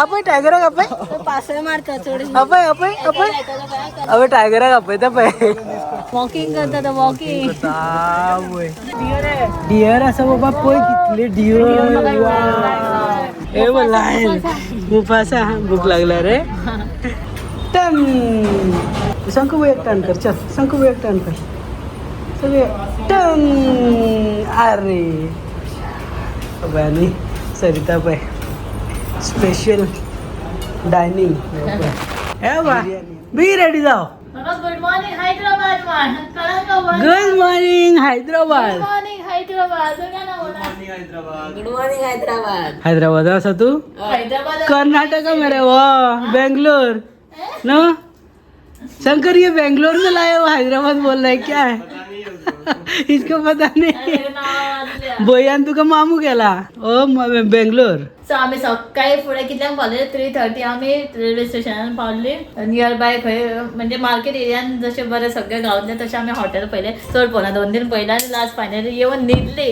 आपय टायगराक आपय. पासय मारता चड. आपय आपय आपय. अबे, टायगराक आपयता पळय. वॉकिंग करता तो, वॉकिंग. डियर आसा बाबा, पळय कितले डियर. ए लायन मुफासा, भूक लागला रे. टर्न शंकू, एक टर्न कर. चल शंकू, एक टर्न कर. सगळे टर्न. अरे आणि सरिता बाई स्पेशल डायनिंग. ए बा, बी रेडी जाव. Good morning Hyderabad. Good morning Hyderabad. Morning Hyderabad. Good morning Hyderabad. Hyderabad आसा तू? हैदराबाद. कर्नाटका मेरे, वो बेंगलोर नो. शंकर, ये बेंगलोर में लाए हो, हैदराबाद बोल रहा है. क्या है इसको पता नहीं. बोयान तुका मामू गेला ओ बेंगलोर. सो आमी सकाळी फुडें कितल्यांक पावले? 3:30 आमी रेल्वे स्टेशनार पावली. नियर बाय खंय म्हणजे मार्केट एरियान जशें बरें सगळें गावतलें तशें आमी हॉटेल पळयलें. चड पळोवना, 2 दिन पळयलें आनी लास्ट फायनली येवन न्हिदली.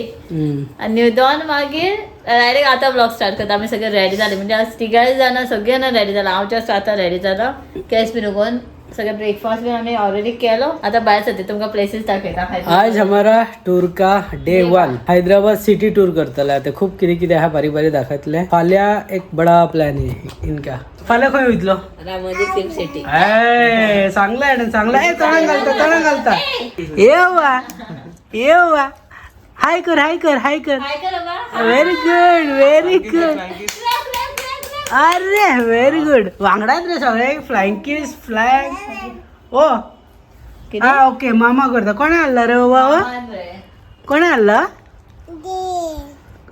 आनी न्हिदोन मागीर डायरेक्ट आतां ब्लॉग स्टार्ट करता. आमी सगळे रेडी जाले, म्हणजे आज तिगाय जाणां, सगळीं जाणां रेडी जाला. हांव जस्ट आतां रेडी जाला. केस बीन उगोवन सगळें ब्रेकफास्ट बीन आमी ऑलरेडी केलो. आतां भायर सरते, तुमकां प्लेसीस दाखयता. आज हमारा टूर का डे 1, हैदराबाद सिटी टूर करतले. आता खूप कितें कितें आहा, बारीक बारीक दाखयतले. फाल्यां एक बडा प्लॅन आहे इनका. फाल्यां खंय वयतलो? Ramoji film city. ए, चांगला आहे, चांगला आहे. तणाक घालता, तणाक घालता. ये वा, ये वा. हाय कर, हाय कर, हाय कर. हाय कर बाबा. Very good, very good. अरे, व्हेरी गुड. वांगडाच रे सगळे. फ्लायंग किस, फ्लायंग ओ. हा, ओके. मामा करता. कोणें हाडला रे बाबा हो? कोणें हाडला?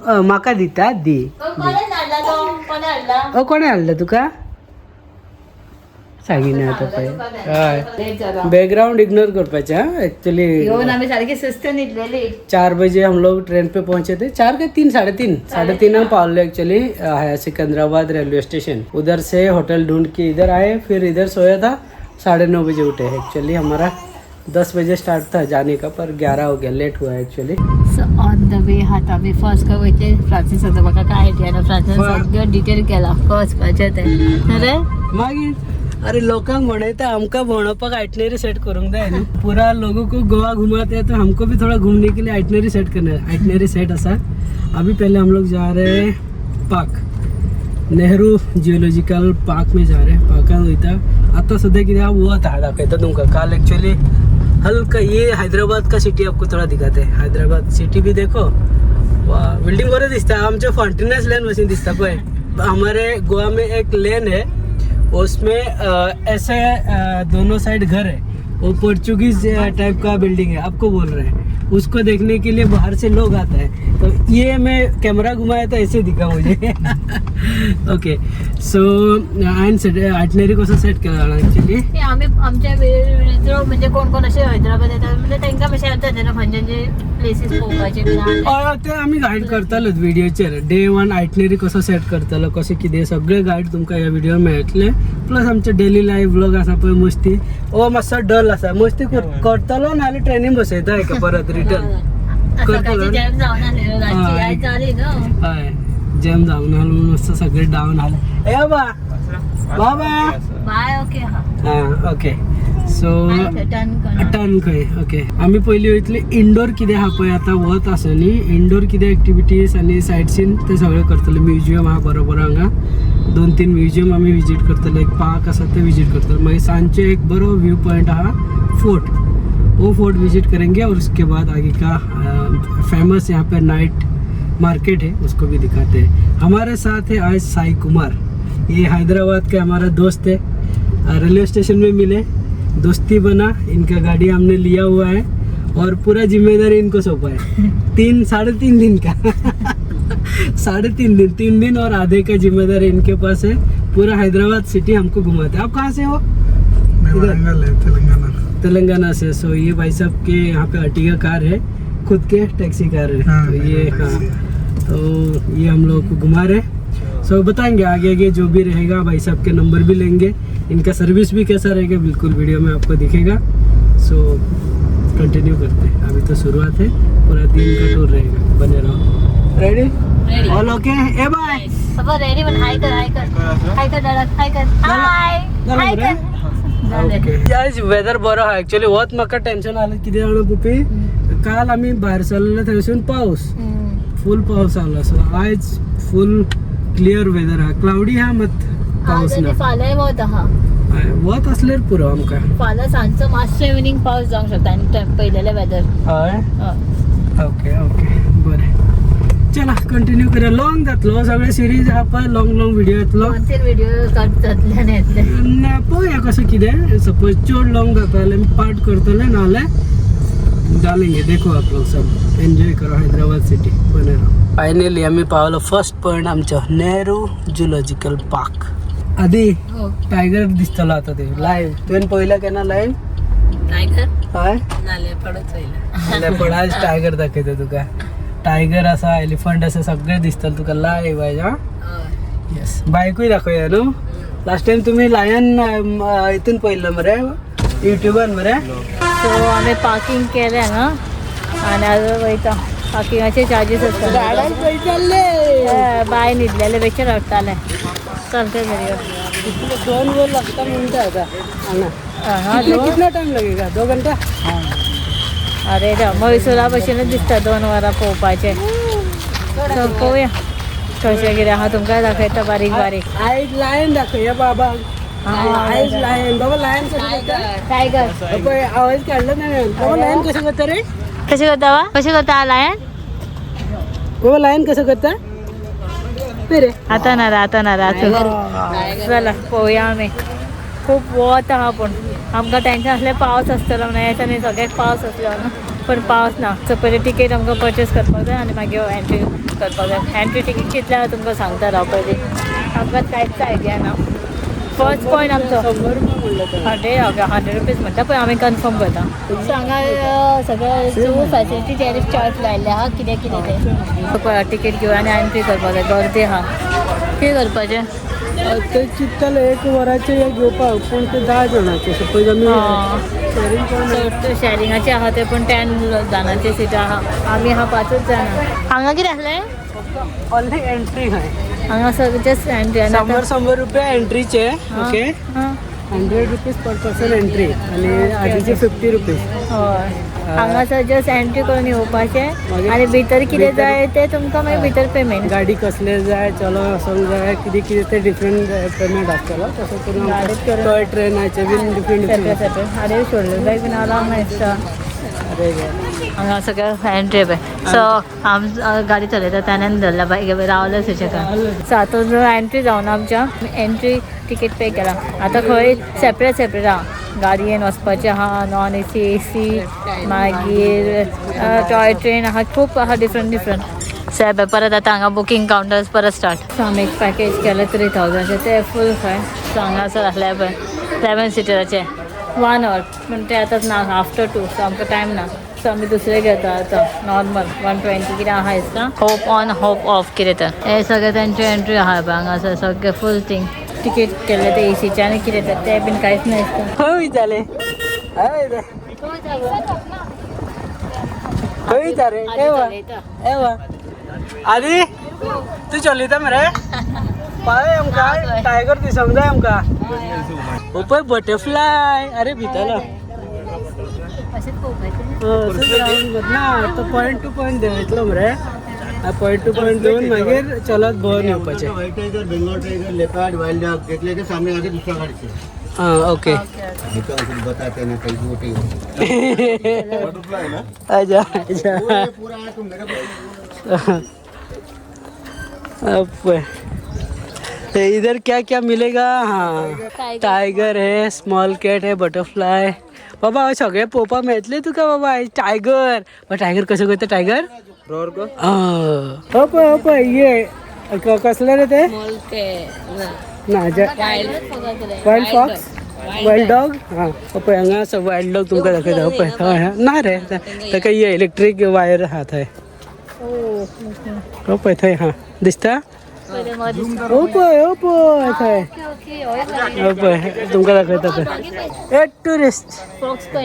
म्हाका दिता दी. कोणें हाडला तो? कोणें हाडला? ओ, कोणें हाडला तुका? सांगिना आतां पळय. हय. लेट जाला. बॅकग्राऊंड इग्नोर करपाचें एक्चुअली. येऊन आम्ही सारखी सुस्त न्हिदलेली. 4 बजे हम लोग ट्रेन पे पहुंचे थे. चार के तीन, साढ़े तीन, 3:30 हम पावले एक्चुअली सिकंदराबाद रेलवे स्टेशन. उधर से होटल ढूंढ के इधर आए, फिर इधर सोया था. 9:30 बजे उठे. एक्चुअली हमारा 10 बजे स्टार्ट था जाने का, पर 11 हो गया, लेट हुआ actually. So on the way आता आमी फर्स्ट खंय वयतले? फ्रांसीस आतां म्हाका काय आयडिया ना. फ्रांसीस सगळें डिटेल केला फर्स्ट वचपाचें तें. अरे. मागीर अरे, लोकांक भोंवडायता, आमकां भोंवडावपाक आइटनरी सेट करूंक जाय न्हू. पूरा लोगों को गोवा घुमाते हैं तो हमको भी थोड़ा घूमने के लिए आइटनरी सेट करना है. आइटनरी सेट असा. अभी पहले हम लोग जा रहे हैं पार्क, नेहरू जिओलॉजिकल पार्क में जा रहे हैं. पार्कान वयता. आतां सद्या कितें आहा, वत आहा. दाखयता तुमकां. काल एक्चुअली हल्का ये हैदराबाद का सिटी आपको थोड़ा दिखाते हैं. हैदराबाद सिटी भी देखो. वाह, बिल्डिंग बरें दिसता. आमच्या फॉन्टिनस लेन भशेन दिसता पळय. हमारे गोवा में एक लेन है, उसमें ऐसे दोनों साइड घर है. वो पोर्चुगीज टाइप का बिल्डिंग है. आपको बोल रहे हैं, उसको देखने के लिए बाहर से लोग आते हैं. तो ये मैं कैमरा घुमाया तो ऐसे दिखा मुझे. ओके, सो हांवें सेट आयटनरी कसो सेट केला एक्चुअली. ते आम्ही आमच्या वेळ म्हणजे कोण कोण असे हैदराबाद येतात, म्हणजे तांकां मातशें हेल्प जाता न्हू, खंयचे खंयचे प्लेसीस पळोवपाचे बीन आहा. हय, ते आमी गायड करतालोच व्हिडिओचेर. डे 1 आयटनरी कसो सेट करतलो, कशें कितें, सगळें गायड तुमकां ह्या व्हिडिओ मेळटलें. प्लस आमचे डेली लायफ व्लॉग आसा पळय, मस्ती. ओ मातसो डल आसा. मस्ती करतलो नाल्यार ट्रेनीन बसयता हेका परत रिटर्न. सकाळची जॅम जावन आसली, रातची याद जाली न्हू. हय, जॅम जावन आलो म्हणून मातसो सगळे डावन आले. ए बाबा, बाबा. बाय, ओके हा. हां, ओके. सो टर्न कर. टर्न खंय? ओके, आमी पयलीं वयतले. इंडोर कितें आहा पळय, आतां वत आसा न्ही, इंडोर कितें एक्टिविटीज आनी सायट सीन ते सगळें करतले. म्युजियम आहा बरोबर हांगा, दोन तीन म्युजियम आमी विजीट करतले. एक पार्क आसा, ते विजीट करतले. मागीर सांजचे एक बरो व्यू पॉयंट आहा, फोर्ट, वो फोर्ट विजिट करेंगे और उसके बाद आगे का फेमस यहाँ पे नाइट मार्केट है, उसको भी दिखाते हैं. हमारे साथ है आज साई कुमार. ये हैदराबाद के हमारा दोस्त है. रेलवे स्टेशन में मिले, दोस्ती बना. इनका गाड़ी हमने लिया हुआ है और पूरा जिम्मेदारी इनको सौंपा है तीन 3.5 दिन का. 3.5 दिन, 3 दिन और आधे का जिम्मेदारी इनके पास है. पूरा हैदराबाद सिटी हमको घुमाते हैं. आप कहाँ से हो? मैं वरंगल है, तेलंगाना. तेलंगाना से. सो ये भाई साहब के यहाँ पे अर्टिगा कार है, खुद के टैक्सी कार है. हाँ, तो ये मेरा हाँ टैक्सी है. तो ये हम लोग को घुमा रहे हैं. सो बताएंगे आगे आगे जो भी रहेगा. भाई साहब के नंबर भी लेंगे. इनका सर्विस भी कैसा रहेगा, बिल्कुल वीडियो में आपको दिखेगा. सो कंटिन्यू करते हैं. अभी तो शुरुआत है, पूरा दिन का टूर रहेगा. बने रहो. रेडी? रेडी. All okay? ए बाय. बाबा रेडी, पण हाय कर, हाय कर. हाय कर, हाय हाय कर. ओके, आज वेदर बरो आहा. एक्चुअली वत म्हाका टेन्शन आलें कितें जाणा पुपी, काल आमी भायर सरलेले थंयसून पावस, फूल पावस आलो. सो आयज फूल क्लियर वेदर आहा, क्लावडी आहा मात पावस आज ना. आनी फाल्यांय वत आहा. हय, वत असल्यार पुरो आमकां. फाल्यां सांजचो मातसो इवनींग पावस जावंक शकता आनी टायम पयलेलें वेदर. हय, ओके ओके, बरें, चला कंटिन्यू करूया. लॉंग जातलो सगळे सिरीज आहा पळय, लॉंग लॉंग व्हिडिओ येतलो. दोन तीन व्हिडिओ कट जातले आनी येतले. ना, पळोवया कसं कितें. सपोज चड लॉंग जाता जाल्यार आमी पार्ट करतले, नाजाल्यार डालेंगे. देखो आप लोग सब एन्जॉय करो हैदराबाद सिटी बने रहो. फायनली आमी पावलो फर्स्ट पॉयंट आमचो, नेहरू जुलॉजिकल पार्क. आदी टायगर दिसतलो आता ते लायव्ह. तुवें पळयला केन्ना लायव्ह? टायगर? हय. ना, लेपडच चोयला. लेपड. आज टायगर दाखयता तुका. टायगर आसा, एलिफंट आसा, सगळें दिसतलें तुका लायव्ह आयज. हा, येस, बायकूय दाखोवया न्हू. लास्ट टायम तुमी लायन हितून पळयल्लो मरे, युट्यूबान मरे. सो आमी पार्किंग केलें हांगा आनी आतां वयता. पार्किंगाचे चार्जीस आसता. चल्ले. बाय न्हिदलेले बेश्टे रडटाले. चलते घरी. 2 वर लागता म्हणटा आता हांगा. हांगा कितना टाइम लगेगा? 2 घंटा? अरे देवा, म्हैसूरा भशेनच दिसता 2 वरां पळोवपाचें. सो पळोवया कशें कितें आहा, तुमकां दाखयता बारीक बारीक. आयज लायन दाखया बाबा. आयज लायन बाबा, लायन कसं करता? टायगर. पळय, आवाज काडला ना. बाबा, लायन कसं करता रे? कशें करता वा? कशें करता लायन? बाबा, लायन कसं करता ते रे? आतां ना रे, आतां ना रे, आतां. चला पळोवया आमी. खूब वत आहा, पूण आमकां टेंशन आसलें पावस आसतलो म्हणून. ह्या दिसांनी सगळ्याक पावस आसलो न्हू, पण पावस ना. सो पयलीं टिकेट आमकां परचेस करपाक जाय आनी मागीर एंट्री करपाक जाय. एंट्री टिकेट कितले आहा तुमकां सांगता राव. पयलीं आमकां कांयच आयडिया ना. फर्स्ट पॉयंट आमचो. 100 रुपया म्हणलं तर. 100, ओके, 100 रुपीज म्हणटा, पळय आमी कन्फर्म करता. सो हांगा सगळें झू फॅसिलिटी टॅरिफ चार्ट लायल्ले आहा, कितें कितें तें. पळय, टिकेट घेवन आनी एंट्री करपाक जाय. गर्दी आहा, कितें करपाचें? ते चिंतताले एक वराचे हे घेवपाक, पूण ते 10 जाणांचे सपोज आमी शेअरिंग करून. सो शॅरिंगाचे आहा ते, पण 10 जाणांचे सीट आहा, आमी आहा पांचूच जाणां. हांगा कितें आसलें? ऑनली एंट्री आहे. हांगा सगळें जस्ट एंट्री. 100 100 रुपया एंट्रीचे. ओके, ₹100 पर पर्सन एंट्री आणि आधीचे ₹50. हय, हांगासर जस्ट एंट्री करून येवपाचें मागीर आनी भितर कितें जाय तें तुमकां मागीर भितर पेमेंट. गाडी कसले जाय, चलो वचोंक जाय, कितें कितें ते डिफरंट पेमेंट आसतलो. तसो करून गाडीत करून. टॉय ट्रेनाचे बीन डिफरंट सेपरेट डिफरंट. Separate. अरे, शोल्डर बॅग बीन आला दिसता. अरे रे. हांगा सगळें एंट्री पळय. सो आम गाडी चलयता ताणें धरला बायक, रावले सुशेगाद. सो आतां एंट्री जावना आमच्या. एंट्री तिकेट पे केला. आतां खंय सेपरेट सेपरेट आहा. गाडयेन वचपाचें आहा, नॉन एसी, एसी, मागीर टॉय ट्रेन आहा, खूब आहा डिफरंट डिफरंट. साहेब, परत आतां हांगा बुकींग कावंटर्स परत स्टार्ट. सो आमी एक पॅकेज केलें 3000चें, तें फूल खंय. सो हांगासर आसलें पळय 7 सिटराचें 1 our, पूण तें आतां ना, आफ्टर 2. सो आमकां टायम ना. सो आमी दुसरें घेता आतां, नॉर्मल 120 कितें आहा दिसता, हॉप ऑन हॉप ऑफ कितें तर. हे सगळें तेंचे एंट्री आहा पळय हांगासर सगळें फूल थिंग. तिकेट केल्लें तें एसीचें आनी कितें तर तें बीन कांयच ना दिसता. खंय वयताले? हय रे, खंय वयता रे? एवा एवा, आदी तूं चलयता मरे? पळय, आमकां टायगर दिसोंक जाय आमकां. हो पळय बटरफ्लाय. अरे, भितरलो. अशेंच पळोवपाचें. असंच रावंड ना, तो पॉयंट टू पॉयंट देंवयतलो मरे. पॉयंट टू पॉयंट देवन मागीर चलत भोंवन येवपाचें. White tiger, Bengal tiger, leopard, wild dog देख लेके सामने आके दूसरा गाड़ी से. हां, ओके. नहीं तो फिर बताते ना कहीं बोटी. अच्छा अच्छा. पूरा है तुम मेरे को. अब तो इधर क्या क्या मिलेगा? हाँ, टायगर है, स्मॉल कॅट है, बटरफ्लाय. बाबा, हो सगळे पळोवपाक मेळटले तुका बाबा. टायगर, टायगर कसं करता? टायगर हो पळय, हो पळय, ये कसले रे ते? ना, वायल्ड फॉक्स, वायल्ड डॉग. हां, हो पळय, हांगा आसा वायल्ड डॉग, तुमकां दाखयता. हो पळय. हय हय, ना रे, ताका ही इलेक्ट्रीक वायर आहा थंय. हो पळय, थंय हां दिसता. हो पळय, हो पळय थंय. हो पळय, तुमकां दाखयता पळय. ए टुरिस्ट,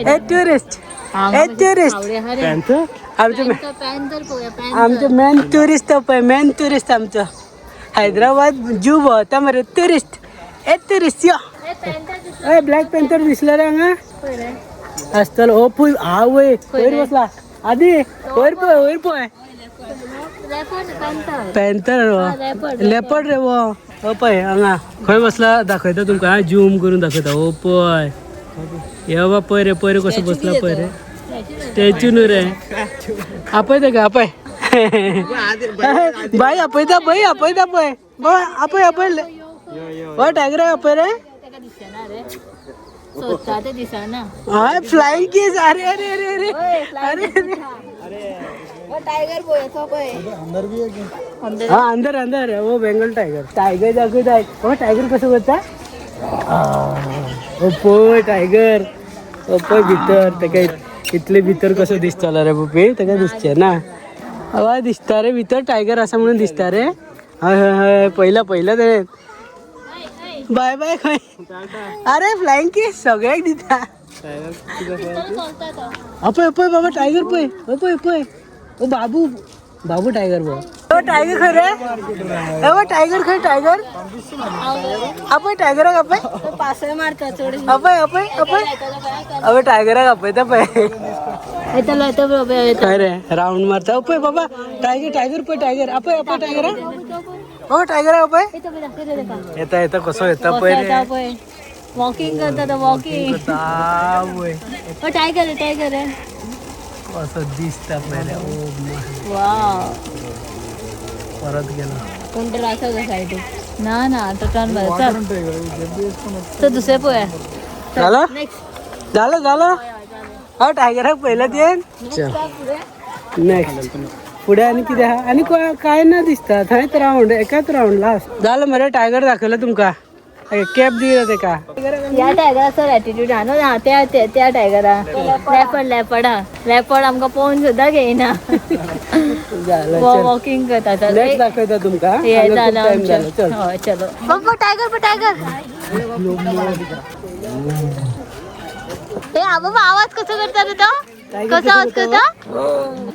ए टुरिस्ट, ए टुरिस्ट. आमचे आमचे मेन टुरिस्ट पळय, मेन टुरिस्ट आमचो. हैदराबाद जू भोंवता मरे टुरिस्ट. येत रिस्यो. ए ब्लॅक पॅन्थर दिसला रे हांगा आसतलो. ओ पळय आवय वयर बसला आदी. वयर पळय वयर पळय. पॅन्थर लेपर्ड रे वो. ओ पळय हांगा खंय बसला दाखयता तुमकां. झूम करून दाखयता. ओ पळय हे बाबा पळय रे पळय रे कसो बसला पळय रे. स्टॅच्यू न्हू रे. आपय तेका आपय. बाई आपयता बाई आपयता पळय बाबा आपय आपय. हो टायगर आपय रे. हय फ्लायिंग किस. अरे अरे अरे अरे अरे टायगर पळय तो. हा अंदर अंदर वो बेंगल टायगर. टायगर दाखवता. हो टायगर कसं करता. ओ पळय टायगर. ओ पळय भितर तेका इतले भितर कसो दिसतलो रे पप्पी. तेका दिसचे ना. हय दिसता रे भितर टायगर आसा म्हणून दिसता रे. हय हय हय पयला पयला तेणें. बाय बाय खंय. अरे फ्लायिंग किस सगळ्याक दिता. अपय अपय बाबा टायगर पळय. पळय पळय. ओ बाबू बाबू टायगर बो. ओ टायगर खंय रे. ओ टायगर खंय टायगर. आपय टायगराक आपय. पासय मारता चड. आपय आपय आपय. अबे टायगराक आपयता पळय. येतलो येतो बरोबर. खंय रे राऊंड मारता. पळय बाबा टायगर टायगर पळय टायगर. आपय आपय टायगराक. ओ टायगराक आपय. येता येता कसो येता पळय रे. पळय वॉकिंग करता तो वॉकिंग. आवय ओ टायगर टायगर. कसो दिसता पळय रे. ओ वाव परत गेलो. कोण तर आसा गो सायडीक. ना ना तो टर्न बरं चल. तो दुसरे पळय. झालं नेक्स्ट. झालं झालं. हा टायगराक पयला ते. चल नेक्स्ट फुडें आनी कितें आहा आनी काय ना दिसता. थंयच रावंड एकाच रावंड लास्ट. जालें मरे टायगर दाखयलो तुमकां. कॅप दिला तेका. ह्या टायगराचो एटिट्यूड हा न्हू. ना त्या त्या टायगरा लेपर्ड लेपर्ड हा लेपर्ड आमकां पळोवन सुद्दां घेयना. झालं. वॉकिंग करता. चल नेक्स्ट दाखयता तुमकां. हे हांगा खूब झालं टायम आमचें. जालो. चल हय चलो बाबा टायगर पळय टायगर. हे बाबा आवाज कसो करता रे तो. कसो आवाज करता.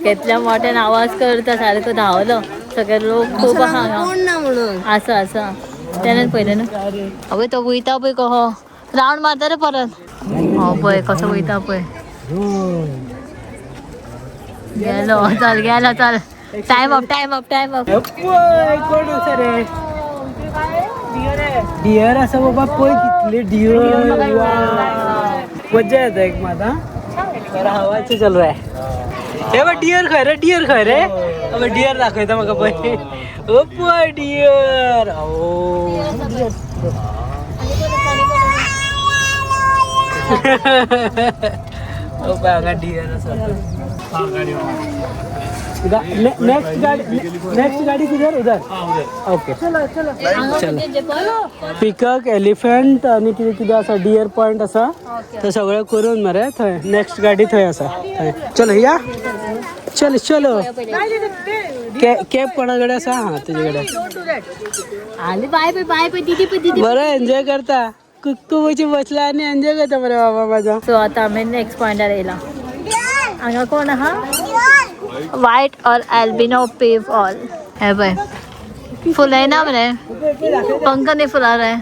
केतल्या मोठ्यान आवाज करता. सारको धांवलो सगळे लोक खूब आहा हांगा. कोण ना म्हणून आसा आसा तेणें पयलें न्हू. आवय तो वयता पळय कहो रावंड मारता रे परत. हो पळय कसो वयता पळय. गेलो चल गेलो चल. Time up time up time up. पळय कोण आसा रे. डियर आसा बाबा. पळय कितले डियर. मज्जा येता एक मात. हा बरं हवाचे चल रहा है. हे बघ डियर खंय रे. डियर खंय रे. अबे डियर दाखयता म्हाका पळय. ओ पळय डियर. ओ ओ पळय हांगा डियर आसा. नेक्स्ट गाडी नेक्स्ट गाडी किधर उधर. ओके चलो चलो. पिकॉक एलिफंट आनी कितें कितें आसा. डियर पॉयंट आसा ते सगळें करून मरे थंय नेक्स्ट गाडी थंय आसा. थंय चलो या. चलो चलो. कॅब कोणा कडेन आसा. हा तुजे कडेन. आले बाय पळय बाय पळय दिदी पळय दिदी. बरं एन्जॉय करता. कुक्कू बसला आनी एन्जॉय करता मरे बाबा माझा. सो आता आमी नेक्स्ट पॉयंटार येयला. हांगा कोण आहा. वायट ऑर एल्बिनो पेव ऑल. हे पळय फुलयना मरे पंख न्ही फुला रे.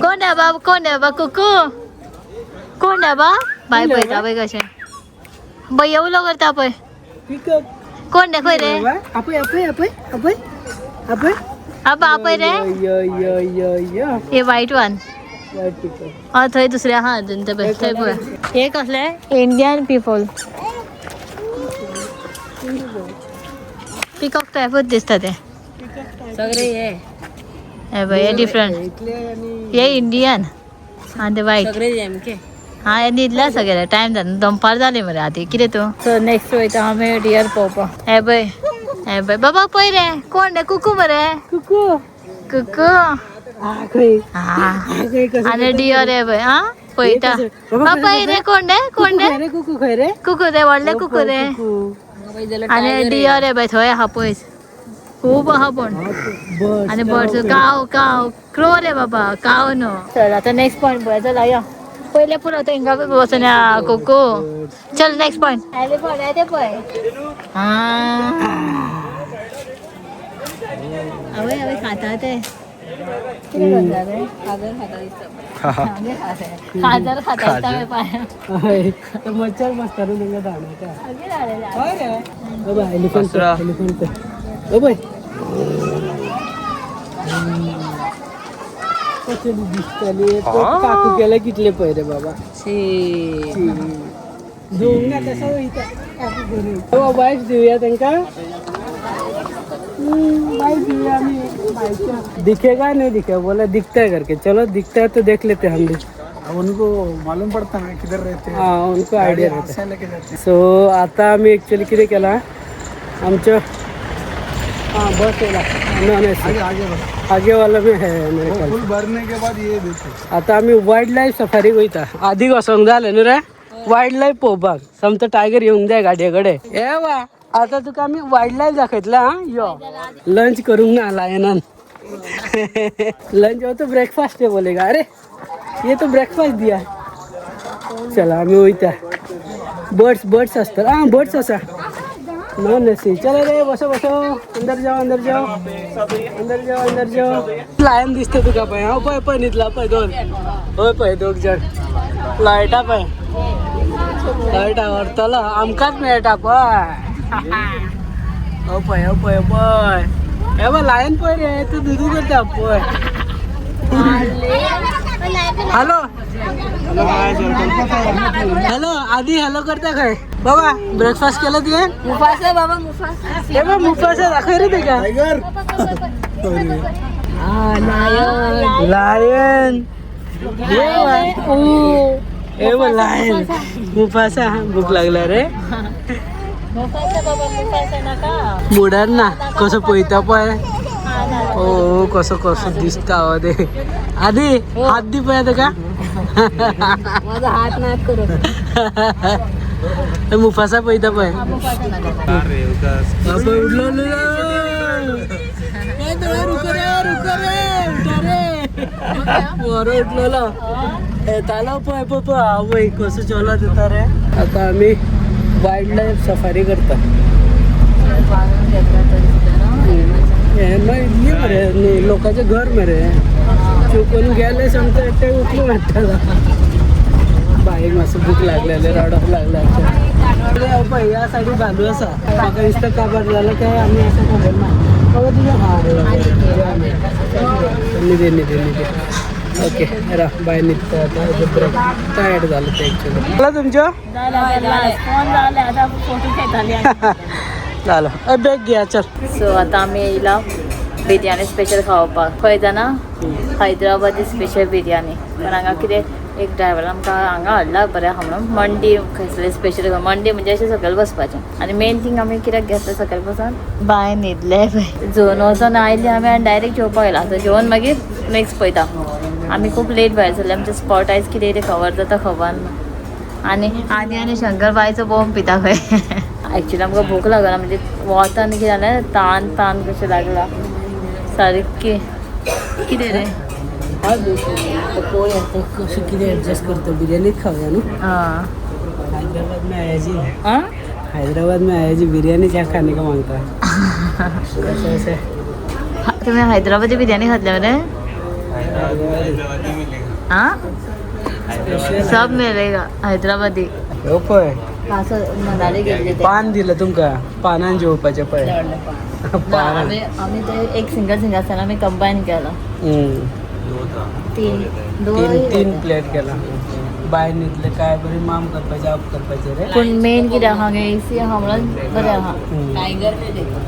कोण रे बाब कोण रे बा कुकू कोण रे बा. बाय पळयता पळय कशें बाय येवलो करता पळय. कोण रे खंय रे. आपय आपय आपय आपय आपय. आबा आपय रे. यो यो यो यो. हे वायट वन. हय थंय दुसरे आहा अजून ते पळय थंय पळय. हे कसले इंडियन पिपल. पिकॉक टायपूच दिसता ते सगळे हे हे पळय हे डिफरंट. हे इंडियन आनी ते वायट. सगळे एमके. हा हे न्हिदला सगळे टायम जाता दनपार जाली मरे आतां कितें तूं. सो नेक्स्ट वयता आमी डियर पळोवपाक. हे पळय हे पळय बाबा पळय रे कोण रे कुकू मरे. कुकू कुकू. खंय हा खंय कसं आनी डियर हे पळय. हा पळयता बाबा रे कोण रे कोण रे. रे कुकू खंय रे. कुकू रे व्हडले कुकू रे. आनी डियर हे पळय थंय आहा पयस खूब आहा पूण. आनी बर्ड्स काव काव क्रो रे बाबा काव न्हू. चल आतां नेक्स्ट पॉयंट पळय. चल यो पयले पुरो तो हिंगा वचून या कुकू. चल नेक्स्ट पॉयंट. एलिफंट ते पळय. आवय आवय खाता ते. खाजर खाता पाय. हय, ते मच्छर बसता न्हू तांकां धांवडायता. हय रे. बाबा एलिफंट, एलिफंट ओ पळय कशें दिसताली. काकू केले कितले पळय रे बाबा. जेवंक ना तसो वयता काकू करून. वायफ दिवया तांकां, वाइफ दिवया आमी बायच्या. दिखेगा नहीं दिखेगा बोला, दिखता है करके. चलो दिखता है तो देख लेते हैं हम भी. अब उनको मालूम पड़ता है किधर रहते हैं. हाँ, उनको आयडिया रहता. से लेके जाते हैं. सो आता आम्ही ॲक्च्युली कितें केलां, आमच्या हां बस येयला नॉन एसी. आगे आगे बढ़ो. आगेवाला बी है मेरे वो ख्याल. फुल भरने के बाद ये देते. आता आमी वायल्ड लायफ सफारी वयता. आदी वचोंक जाय जालें न्हू रे वायल्ड लायफ पळोवपाक. समतो टायगर येवंक जाय गाडये कडेन. हे वा, आतां तुका आमी वायल्ड लायफ दाखयतले. आं यो, लंच करूंक ना लायनान. लंच हो तो ब्रेकफास्ट है बोलेगा. अरे ये तो ब्रेकफास्ट दिया. चला आमी वयता. बर्ड्स बर्ड्स आसतात. आं बर्ड्स आसा. Non AC. चलो रे, बसो बसो, अंदर जाओ अंदर जाओ अंदर जाओ अंदर जाओ. लायन दिसता तुका पळय. हांव पळय पळय न्हिदला पळय दोन. हय पळय दोग जण लायटा पळय, लायटा व्हरतलो आमकांच मेळटा पळय. हो पळय, हो पळय, पळय हे पळय लायन पळय रे, तूं दुदू करता पळय. हॅलो हॅलो, आधी हॅलो करता खंय बाबा. ब्रेकफास्ट केलं तुवें? मुफासा बाबा, मुफासा. हे बघ मुफासा दाखय रे तुका. टाइगर. लायन हे बघ लायन मुफासा. भूक लागला रे. मुफासा बाबा, मुफासा नाका. मोडार ना कसो पळयता पळय. हो कसो कसो दिसता हो ते. आधी हात दी पळय तुका. माझा हात नाक करू. मुफासा पळयता पळय. मुफासा नाका. बापा उडलो उडलो. ए, थोडा रुको रे, रुको रे, उठा रे. बरो उठलेलो येतालो पळय पळय पळय. आवय कसो चलत येता रे. आता आमी वायल्ड लायफ सफारी करता. हे मागीर इतली मरे न्ही, लोकांचें घर मरे चुकून गेले समजा एकटे उखलून हाडटलो. बाईक मातसो भूक लागलेले, रडोंक लागले. पळय ह्या सायडीन भालू आसा. म्हाका दिसता काबार जालें काय आमी अशें खबर ना बाबा तुजें. हां न्हिदे न्हिदे न्हिदे. ओके राव बाय, न्हिदता आतां. ब्रेक टायर्ड जालें तें एक्चुअली. जालां तुमच्यो? फोन जाले आता फोटो घेताली. जालो, बॅग घेया चल. सो आता आमी येयला बिर्याणी स्पेशल खावपाक. खंय जाणा, हैदराबादी स्पेशल बिर्याणी. पण हांगा कितें एक ड्रायव्हर आमकां हांगा हाडला बरें आहा म्हणून. मंडी खंयसरली स्पेशल. मंडी म्हणजे अशें सकयल बसपाचें. आनी मेन थिंग आमी कित्याक घेतलें सकयल बसून बाय न्हिदले पळय. जेवन वचोन आयली आमी आनी डायरेक्ट जेवपाक येयला. आतां जेवन मागीर नेक्स्ट पळयता. आमी खूब लेट भायर सरले. आमचे स्पॉट आयज कितें कितें खबर जाता खबर ना. आनी आनी आनी शंकर बायचो बोम पिता खंय. एक्चुअली आमकां भूक लागना म्हणजे वोतान कितें जालें, तान तान कशें लागला सारकी. कितें रे? पळोवया आतां कशें कितें एडजस्ट करता. बिर्याणीच खावया न्हू. हां. हैदराबाद में आया जी. आं. हैदराबाद में आया जी, बिरयानी क्या खाने का मांगता है. ऐसे ऐसे. तुम्ही हैदराबादी बिर्याणी खातले मरे? हाँ, सब मिळेगा हैदराबादी. हो पळय. असं मनाली गेल्ले ते. पान दिलं तुमकां, पानान जेवपाचें पळय. ना, आम्ही आम्ही ते एक सिंगल सिंगल आसतना आमी कंबायन केला. तीन तीन दोन तीन प्लेट केला. बाय न्हिदले काय बरी माम करपाचें आप करपाचें रे. पूण मेन कितें आहा हांगा एसी आहा म्हणून बरें आहा. टायगर नाही देखो.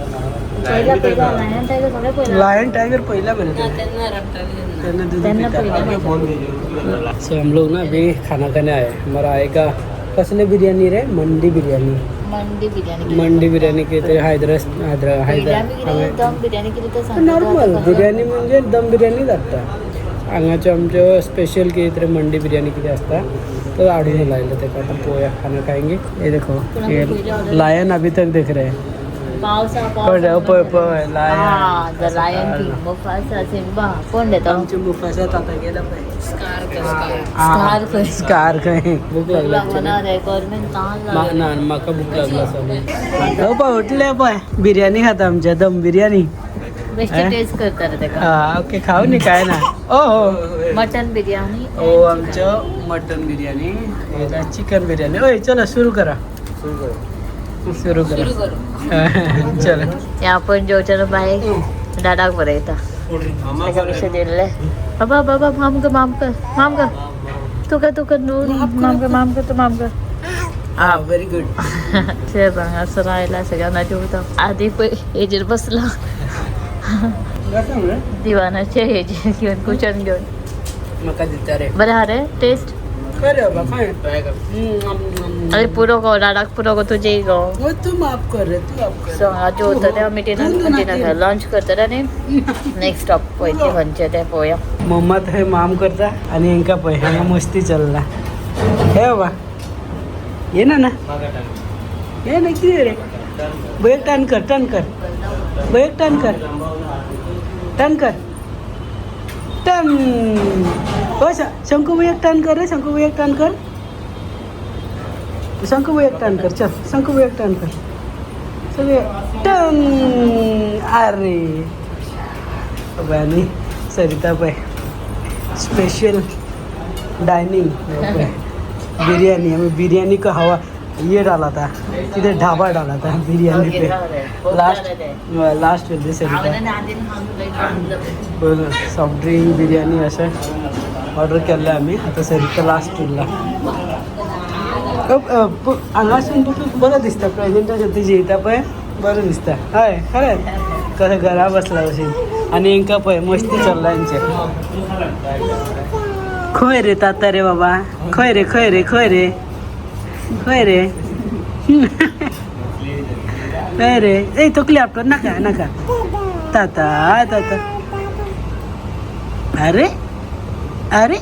पयला पयला लायन टायगर सगळें पयला. लायन टाइगर पहिला बने त्यांना रपटाली. त्यांना दूध त्यांना पिता. पयला. सो हम लोग ना अभी खाना खाने आए. हमारा आएगा कसले बिरयानी रे, मंडी बिरयानी. मंडी बिर्याणी. मंडी बिरयानी के ते हैदराबाद पयला आमी कितें हैदराबाद दम बिर्याणी कितें तें सांगता. नॉर्मल बिरयानी म्हणजे दम बिरयानी जाता. हांगाचे आमच्यो स्पेशल कितें तरी मंडी बिरयानी कितें आसता तो हाडून लायलो तेका. आतां पळोवया, खाना खाएंगे. ये देखो, ये लायन अभी तक देख रहे हैं. पावसा. पळय पळय पळय लायन. हा, the lion king, Mufasa, Simba. कोण देता? आमचे मुफासा आता गेला पळय. स्कार खंय. स्कार खंय. भूक लागली actually. लागना रे गव्हर्मेंट ताण लागला. ना म्हाका भूक लागला सगळी. हो पळय उठले पळय, बिरयानी खाता आमच्या, दम बिरयानी. बेश्टी टेस्ट करता रे तेका. हा ओके, खाऊ न्ही काय ना. ओ हो. मटन बिर्याणी. ओ आमचं मटन बिर्याणी, चिकन बिर्याणी. ओय चला सुरू करा, सुरू करा. चला. हे आपण जेवताना बाय डाडाक बरयता ताका कशें दिल्लें. बाबा बाबा माम कर, माम कर, माम कर, तुका तुका न्हू, माम कर, माम कर, तूं माम कर. हा व्हेरी गुड. ते हांगासर आयला सगळ्यांना जेवता. आदी पळय हेजेर बसला दिवानाचे हेजेर घेवन, कुशन घेवन. म्हाका दिता रे. बरें आहा रे टेस्ट. खरें बाबा, खंय. अरे पुरो गो डाडाक, पुरो गो तुजें गो. हो तू माफ कर रे, तू माफ कर. सो हांगा जेवतले आमी, डिनर डिनर लंच करतले आनी नेक्स्ट स्टॉप पळय खंयचें तें पळोवया. मम्मा थंय माम करता आनी हेंका पळय हांगा मस्ती चल्ला. हे बाबा ये ना ना ये ना, कितें रे बैक टर्न कर, टर्न कर, बैक टर्न कर, टर्न कर, टर्न. हो शंकू भाई एक टर्न कर रे, शंकू भाई एक टर्न कर, शंकू भाई एक टर्न कर, चल शंकू भाई एक टर्न कर, सगळे टर्न. अरे आणि सरिता बाई स्पेशल डाइनिंग बिरयानी. हमें बिरयानी का हवा ये डाला था, इधर ढाबा डाला था बिरयानी पे. लास्ट लास्ट होते सरिता. बरं, सॉफ्ट ड्रिंक बिर्याणी अशें ऑर्डर केल्लें आमी. आतां सरिता लास्ट उरला. हांगासून तुका बरें दिसता प्रेजेंटेशन ती जेयता पळय, बरें दिसता. हय खरें, कशें घरा बसला भशेन. आनी हेंकां पळय मस्ती चल्ला हेंचें. खंय रे ताता रे बाबा, खंय रे, खंय रे, खंय रे, खंय रे, खंय रे. ए तकली आपटो नाका नाका ताता ताता. अरे अरे.